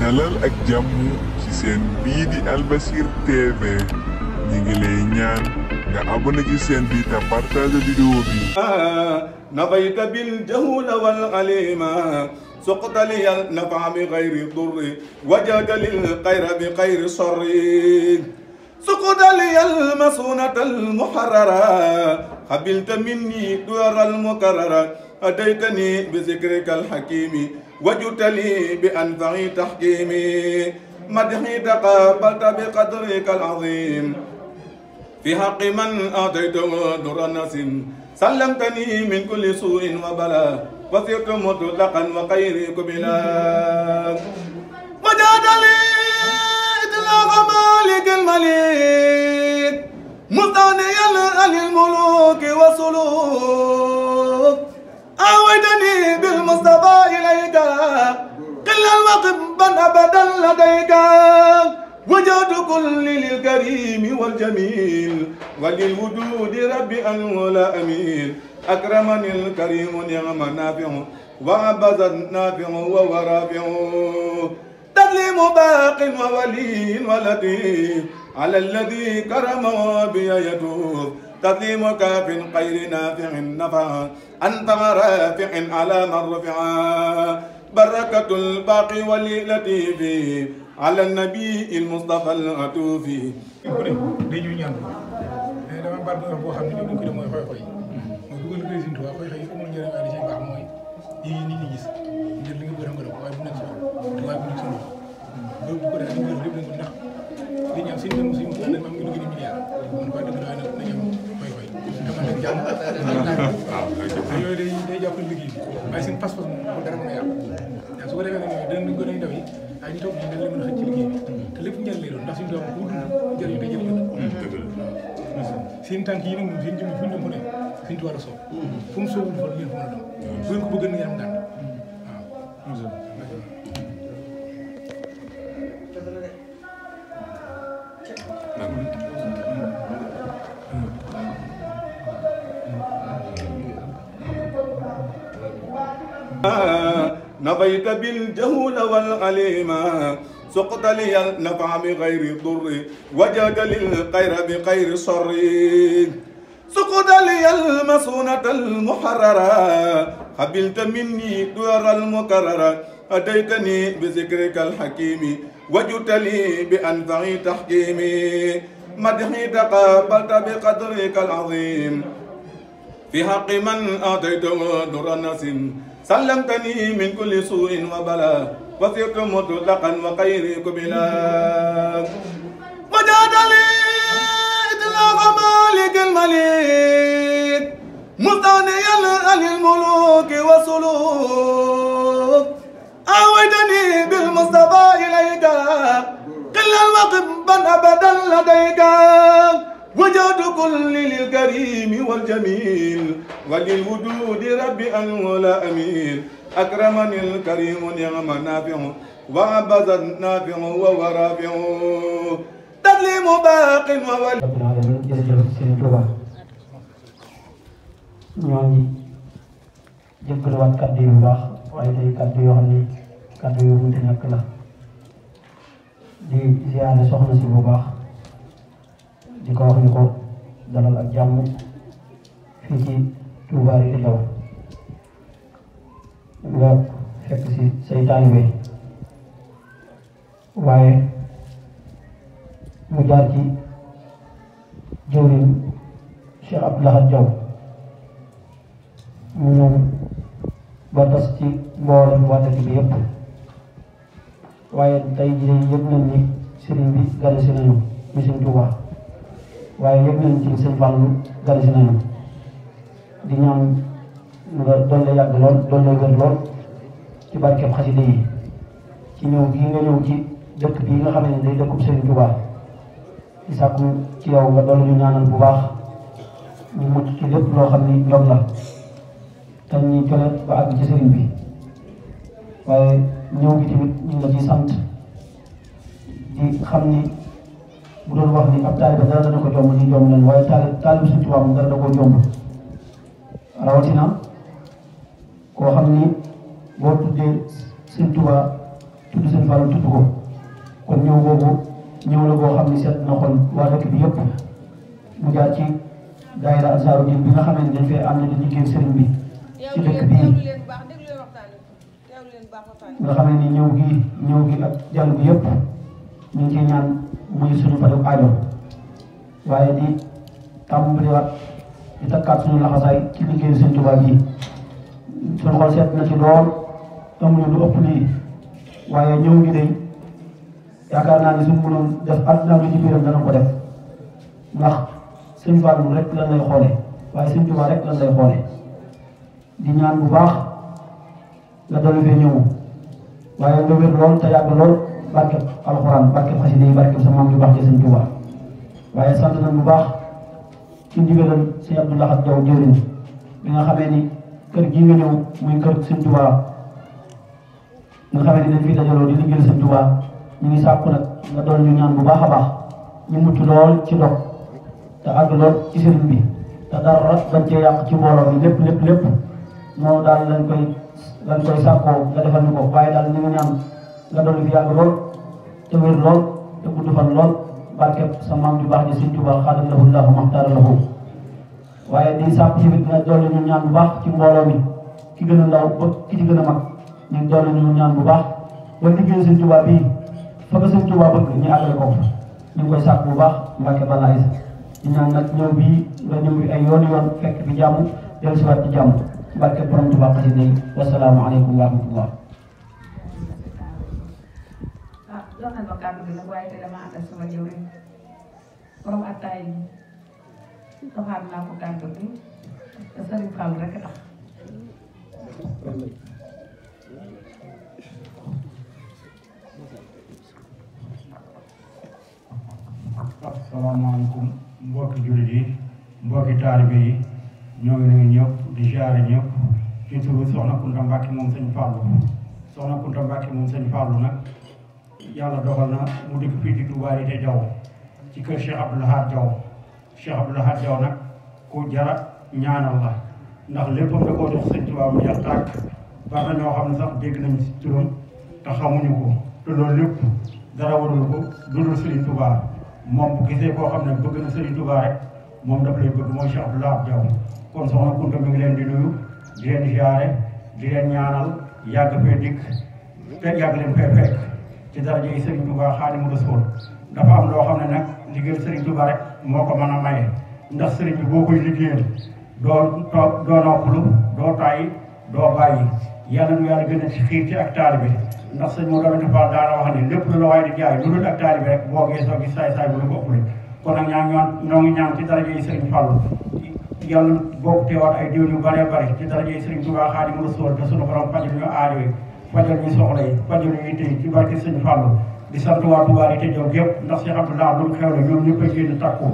dalal ak jàmm ci seen bii di Albasir TV ñi ngi lay ñaan nga abonné ci seen bi te partage vidéo bi nafayta bil jahula wal alima سقط لي النفع بغير ضر وجاد للخير بغير شر سقط لي المسونة المحررة قبلت مني دور المكررة أتيتني بذكرك الحكيم وجدت لي بأنفع تحكيمي مدحي تقابلت بقدرك العظيم في حق من أعطيته در الناس سلمتني من كل سوء وبلاء وصرت مطلقا وخيرك بلا وجاد لي إطلاق مالك الملك مستغنيا عن الملوك والسلوك أويتني بالمصطفى إليك قلا وقبا أبدا لديك وجاد كل للكريم والجميل وللوجود ربي أن ولا أمين أكرمني الكريم نعم نافع وعبد نافع وهو رافع تسليم باق وولي ولطيف على الذي كرم بي يتوب تسليم كاف خير نافع نفع أنفع رافع على من رفع بركة الباقي ولي لطيف على النبي المصطفى العطوفي dugal président Touba koy xëy amul njëriñ waaye da cee baax mooy yi nit ñi gis ngir li nga bëgg a ngërëm waaye bu nekk si xol waaye bu nekk si loolu loolu bu ko defee dañu lépp dañ ko ndax li ñu am seen dem suñu dañ am ngi dugg milliard man ko dëgg waaye nag nañu am fay fay te man nag jàng waaw yooyu day jàppale liggéey bi waaye seen pas-pas moom bu dara mën a yàqu su ko defee nag ñooy danañ gën a ndaw yi ay ñu toog ñu dañ leen mën a xëcc ci liggéey bi te lépp njëriñ lay doon ndax suñu doom ku dund jëriñu te jëriñu seen tànk yi nag moom seen jëm fu ñu dem fu ne suñu tuwaar a soob fu mu soobul fa ngeen fa mën a dem bu ngeen ko bëgg na ngeen am gàtt waaw نفيت بالجهول والعليما سقط لي النفع بغير ضر وجاد للخير بغير شر سقط لي المسونة المحررة قبلت مني دور المكررة أتيتني بذكرك الحكيم وجدت لي بأنفع تحكيمي مدحي تقابلت بقدرك العظيم في حق من أعطيته در الناس سلمتني من كل سوء وبلاء وصرت مطلقا وخيرك بلا وجاد لي إطلاق مالك الملك مستغنيا عن الملوك والسلوك أويتني بالمصطفى إليك قلا وقبا أبدا لديك وجاد كل للكريم والجميل وللوجود ربي أن ولا أمين أكرمني الكريم نعم نافع وعبد نافع وهو رافع تسليم باق وولي رب العالمين jërëjëf Serigne Touba ñoo ngi jëkkëriwaat kàddu yu baax waaye tey kàddu yoo xam ni kàddu yu mënta ñàkk la di ziyaare soxna si bu baax di ko wax ni ko dalal ak jàmm fii ci Touba Rite Diaw nga fekk si say taalibe waaye mu jaar ci jëwriñ Cheikh Abdou Lahad Diaw mu ñëw ba tas ci mboolem waa dëkk bi yëpp waaye tey jii yëpp nañ ni sëriñ bi gane si nañu mi Sëriñ Touba waaye yëpp nañ ci sëñ Fallu gane si nañu di ñaan nga doon la yàgg lool doon la wér lool ci barkeem xasida yi ci ñëw bii nga ñëw ci dëkk bii nga xam ne day dëkkub Sëriñ Touba di sàkku ci yow nga doon ñu ñaanal bu baax ñu mucc ci lépp loo xam ni ñoom la te ñuy jole ba àgg ci sëriñ bi waaye ñëw gi tamit ñu ngi la ciy sant di xam ni bu doon wax ni ab taalibe dara dana ko jomb ni jomb leen waaye taalibe Sëriñ Tuubaa moom dara da koo jomb rawatina koo xam ni boo tuddee Sëriñ Tuubaa tudd sëñ Fallou tudd ko kon ñëw boobu ñëw la boo xam ne seet na xol waa dëkk bi yëpp mu jaar ci daayira Ansaarud-Din bi nga xam ne dañ fee ànd di liggéey sëriñ bi ci dëkk bii nga xam ne ñëw gi ak jàll bi yëpp ñu ngi ciy ñaan muy suñu faju aajo waaye di tàmbaliwaat di takkaat suñu laxasaay ci liggéeyu sëñ Tuubaa bi suñu xol seet na ci lool amuñu lu ëpp lii waaye ñëw gi day yaakaar naa ne suñu mënoon def àdduna lu ci biiram dana ko def ndax sëñ Fallou rek lan lay xoole waaye sëñ Tuubaa rek lan lay xoole di ñaan bu baax nga dolli fee ñëw waaye nga wér lool te yàgg lool barkeb alxuraan barkeb xasida yi barkeb sa maam yu baax ci sëñ Tuubaa waaye sant nañ bu baax ci ndigalal sëñ Abdou Lahad Jaw jëriñ bi nga xamee ni kër gii nga ñëw muy kër sëñ Tuubaa nga xamee ni dañ fi dajaloo di liggéeyal sëñ Tuubaa ñu ngi sàkku nag nga doon ñu ñaan bu baax a baax ñu mucc lool ci dog te àgg lool ci sëriñ bi te dara bañ cee yàq ci mbooloo mi lépp noonu daal lañ koy sàkkoo nga defal ñu ko waaye daal ñu ngi ñaan nga doon fi yàgg lool te wér lool te gudd fan lool barkeb sa maam ju baax ji sëñ Tuubaa xaadim lahu llaahu maxtaara lahu waaye di sàkku ci bit nga dolli ñu ñaan bu baax ci mbooloo mi ki gën a ndaw ba ki ci gën a mag ñu dolli ñu ñaan bu baax ba liggéey sëñ Tuubaa bii fa ko sëñ Tuubaa bëgg ñu àggale ko ñu ngi koy sàkku bu baax Mbàkke Balla Isa di ñaan nag ñëw bii nga ñëw bi ay yoon fekk fi jàmm dellu si waat ci jàmm barke borom Tuubaa xasida yi wasalaamu aleykum wa rahmatullah. jox nañ ma kàddu gi nag waaye te dama ànd ak sama jëwriñ borom attaay yi doxaat naa ko kàddu gi te Sëriñ Fall rek tax. asalaamaaleykum mbokki jullit yi mbokki taalibe yi ñoo ngi nuyu ñëpp di ziare ñëpp ci turu Soxna Kunta Mbàkke moom sëñ Fallou Soxna Kunta Mbàkke moom sëñ Fallou nag yàlla dogal na mu dëkk fii ci Touba Rité Diaw ci kër Cheikh Abdou Lahad Diaw Cheikh Abdou Lahad Diaw nag ku jara ñaanal la ndax léppam da koo jox sëñ Tuubaa mu jeex tàkk bari na ñoo xam ne sax dégg nañ ci turam te xamuñu ko te loolu lépp dara warul ko dudul Sëriñ Tuubaa moom bu gisee koo xam ne bëgg na Sëriñ Tuubaa rek moom daf lay bëgg mooy Cheikh Abdou Lahad Diaw kon Soxna Kunta mi ngi leen di nuyu di leen ziare di leen ñaanal yàgg fee dikk te yàgg leen fee fekk ci daraja yi Sëriñ Tuubaa Xaadimu Rasuul dafa am loo xam ne nag liggéeyal Sëriñ Tuubaa rek moo ko mën a maye ndax sëriñ bi boo koy liggéeyal doo toog doo noppalu doo tàyyi doo bàyyi yàlla nu yàlla gën a ci xiir ci ak taalibe ndax sëñ moo doon Fall daana wax ne lépp lu la waaye di jaay lu dul ak taalibe rek boo geesoo gis saay-saay bu la ko ëppale kon nag ñoo ngi ñaan ci daraja yi Sëriñ Fallu yàlla bokk teewaat ay diw yu bëree bëri ci daraja yi Sëriñ Tuubaa Xaadimu Rasuul te sunu borom fajal ñu aajo yi fajal ñu soxla yi fajal ñu yitte yi ci barke Sëriñ Fallu di sant waa Touba Rité Diaw gépp ndax Cheikh Abdou Lahad lu mu xewle ñoom ñëpp a génn takku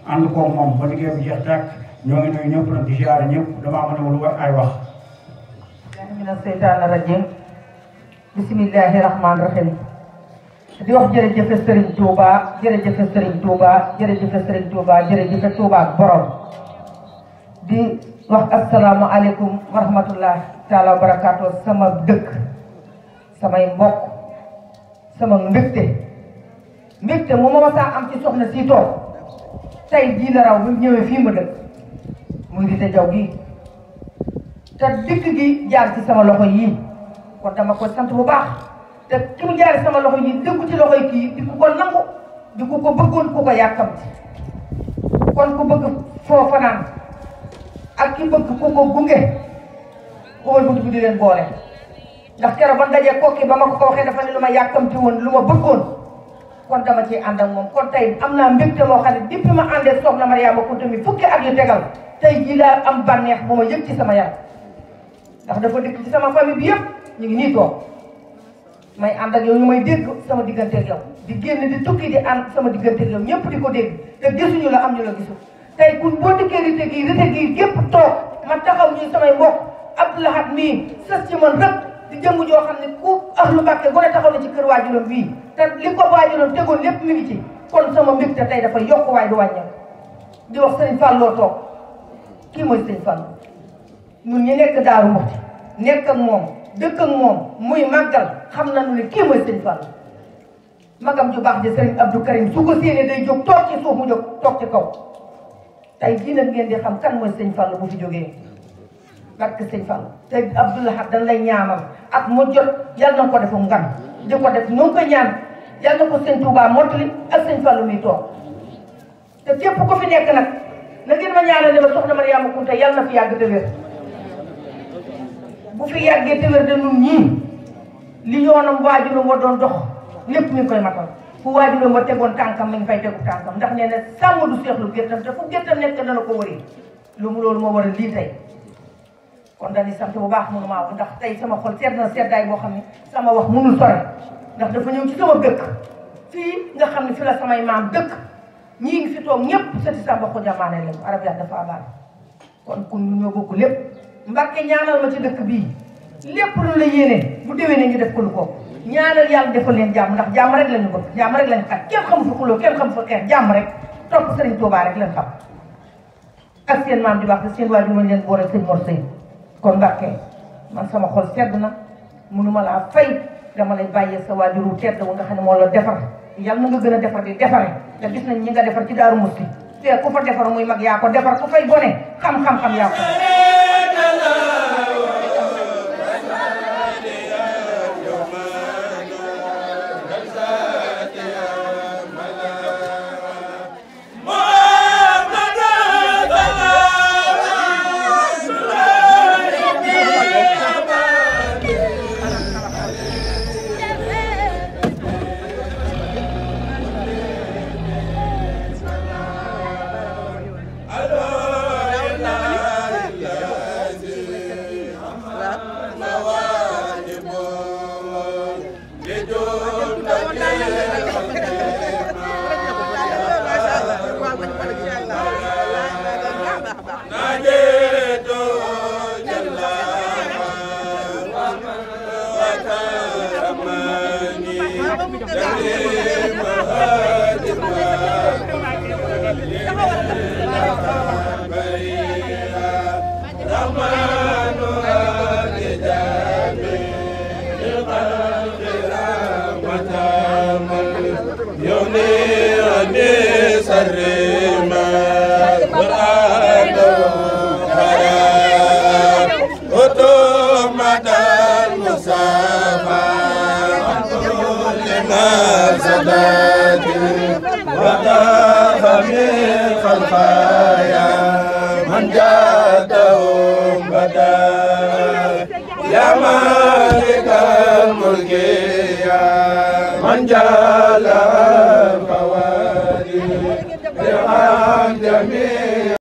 ànd koog moom ba liggéey bi jeex tàkk ñoo ngi nuyu ñëpp nag di ziare ñëpp damaa mën a lu ay wax. mina seytaane rajim bismillahi rahmaani rahim di wax jërëjëf Serigne Touba jërëjëf Serigne Touba jërëjëf Serigne Touba jërëjëf Touba ak borom di wax asalaamaaleykum wa rahmatullah taala wa barakaatu sama dëkk samay mbokk sama mbégte mu ma saa am ci soxna si toog tey jii la raw bi ñëwee fii ma dëkk muy Rité Diaw gii te dikk gi jaar ci sama loxo yii kon dama ko sant bu baax te ki mu jaar sama loxo yii dëggu ci loxo yi kii di ku ko nangu di ku ko bëggoon ku ko yàkkamti kon ku bëgg foo fanaan ak ki bëgg ku ko gunge ubal buntu bi di leen boole ndax keroog ba dajee kokki ba ma ko waxee dafa ne lu ma yàkkamti woon lu ma bëggoon kon dama ci ànd ak moom kon tey am naa mbégte moo xam ne depuis ma àndee soxna Mariama Kunta mi fukki at yu tegal tey jii laa am bànneex bu ma yëg ci sama yaram ndax dafa dëkk ci sama famille bi yëpp ñu ngi nii toog may ànd ak yow ñu may dégg sama digganteeg yow di génn di tukki di ànd sama digganteeg yow ñëpp di ko dégg te gisuñu la am ñu la gisul tey ku boo dikkee Rité gii gépp toog man taxaw ñu samay mbokk Abdou Lahad mii sës ci man rëpp di jëmm joo xam ne ku ahlu Mbàkke gone taxaw na ci kër waajuram bii te li ko waajuram tegoon lépp mi ngi ci kon sama mbégte tey dafa yokk waaye du wàññeeku di wax Sëriñ Falloo toog kii mooy Sëriñ Fall ñun ñi nekk Daaru Muxti nekk ak moom dëkk ak moom muy màggal xam nañu ne kii mooy sëñ Fall magam ju baax ji sëriñ Abdou Karim su ko séenee day jóg toog ci suuf mu jóg toog ci kaw tey jii nag ngeen di xam kan mooy sëñ Fall bu fi jógee barke sëñ Fall te Abdoulaye dañ lay ñaanal ak mu jot yàlla na ko defu ngan di ko def ñu ngi ko ñaan yàlla na ko sëñ Touba mottali ak sëñ Fall muy toog te képp ko fi nekk nag na ngeen ma ñaanal ne ma soxna Mariama Kunta yàlla na fi yàgg te wér bu fi yàggee te wér de ñun ñii li yoonam waajuram wa doon dox lépp mi ngi koy matal fu waajuram wa tegoon tànkam mi ngi fay tegu tànkam ndax nee na sàmm du seexlu gértam te fu gértam nekk dana ko wëri loolu moo war a lii tey kon dañuy sant bu baax mënu maa wax ndax tey sama xol sedd na seddaay boo xam ne sama wax mënul sore ndax dafa ñëw ci sama dëkk fii nga xam ne fi la samay maam dëkk ñii ngi fi toog ñëpp sëti Samba Khoudia Mané lañu arab ya dafa abaal kon ku ñu ñoo bokk lépp Mbàkke ñaanal ma ci dëkk bii lépp lu la yéene bu déwénee ñu def ko lu ko ñaanal yàlla defal leen jàmm ndax jàmm rek lañu bëgg jàmm rek lañu xat kenn xamu fa xuloo kenn xamu fa xeex jàmm rek topp Sëriñ Tuubaa rek lañ xam ak seen maam di baax te seen waajur mañ leen boole sëñ Mor Sëy kon Mbàkke man sama xol sedd na mënuma laa fay dama lay bàyyee sa waajuru tedd wu nga xam ne moo la defar yàlla na nga gën a defar di defare te gis nañ ñi nga defar ci Daaru Musti te ku fa defar muy mag yaa ko defar ku fay gone xam-xam yaa ko من جادهم بدا يا مالك الملك يا من جال الفوادي يا جميع